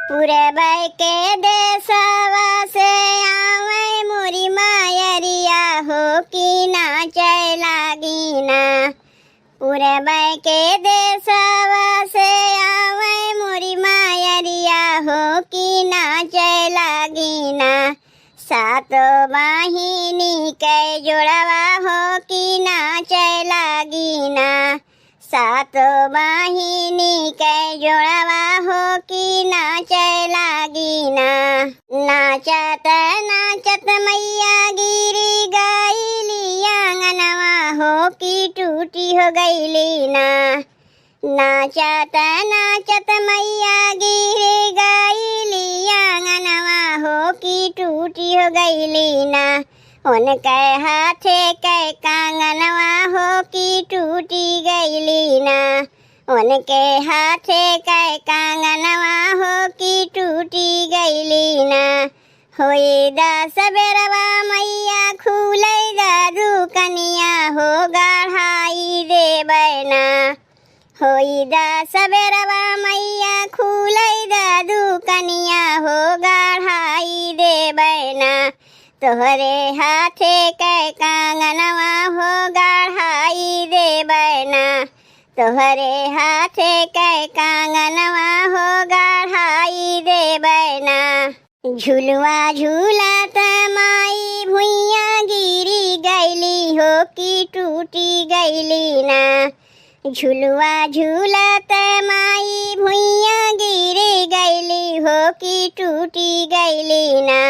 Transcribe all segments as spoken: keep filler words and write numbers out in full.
पूरब के देसवा से आवै मोरी मयरिया हो कि नाचै लागिना। पूरब के देसवा से आवै मोरी मयरिया हो कि नाचै लागिना। सातो बहिनी के जोड़वा हो कि नाचै लागिना। सातो बहिनी के जोड़वा हो कि नाचै लागिना। नाचत नाचत मैया गिरी गईली आंगनवा हो कि टूटी हो गईली ना। नाचत नाचत मैया गिरी गईली आंगनवा हो कि टूटी हो गईली ना। उनके हाथे के कांगनवा हो कि टूटी गईली ना। उनके हाथे के कांगनवा हो कि टूटी गईली ना। होई दा सबेरवा मैया खुलै दा दुकनिया हो गढ़ाई देबै ना। होई दा सबेरवा मैया खुलै दा दुकनिया हो गढ़ाई देबै ना। तोहरे हाथे के कांगनवा हो गढ़ाई देबै ना। तोहरे हाथे के कांगनवा हो गढ़ाई देबै ना। झुलुआ झूलत माई भुइया गिरी गईली हो कि टूटी गईली ना। झुलुआ झूलत माई भुइया गिरी गईली हो कि टूटी गईली ना।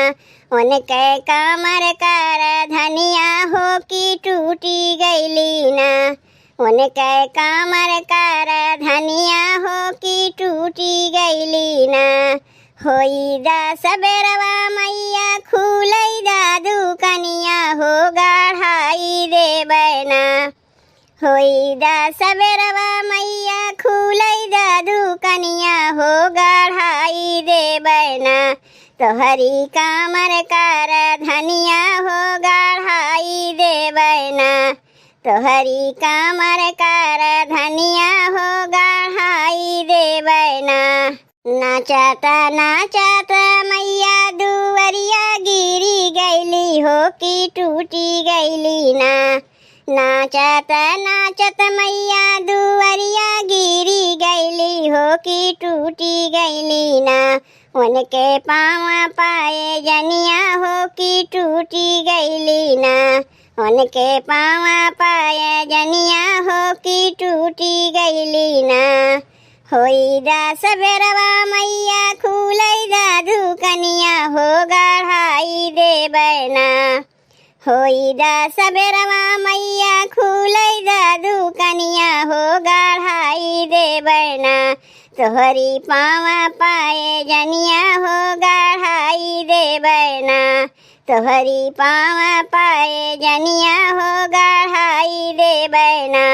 उनके कमर कर धनिया हो कि टूटी गईली ना। उनके कमर कर धनिया हो कि टूटी गईली ना। होई दा सबेरवा मैया खुलै दा दुकनिया हो गढ़ाई देबै ना। होई दा सबेरवा मैया खुलै दा दुकनिया हो गढ़ाई देबै ना। तोहरी कमर कर धनिया हो गढ़ाई देबै ना। तोहरी कमर कर धनिया हो गढ़ाई देबै ना। नाचत नाचत मैया दुवरिया गिरी गईली हो कि टूटी गईली ना। नाचत नाचत मैया दुवरिया गिरी गईली हो कि टूटी गईली ना। उनके पाँव पाए जनिया हो कि टूटी गईली ना। उनके पाँव पाए जनिया हो कि टूटी गईली ना। होई दा सबेरवा मैया खुलै दा दुकनिया हो गढ़ाई देबै ना। होई दा सबेरवा मैया खुलै दा दुकनिया हो गढ़ाई देबै ना। तोहरी पाँव पाए जनिया हो गढ़ाई देबै ना। तोहरी पाँव पाए जनिया हो गढ़ाई देबै ना।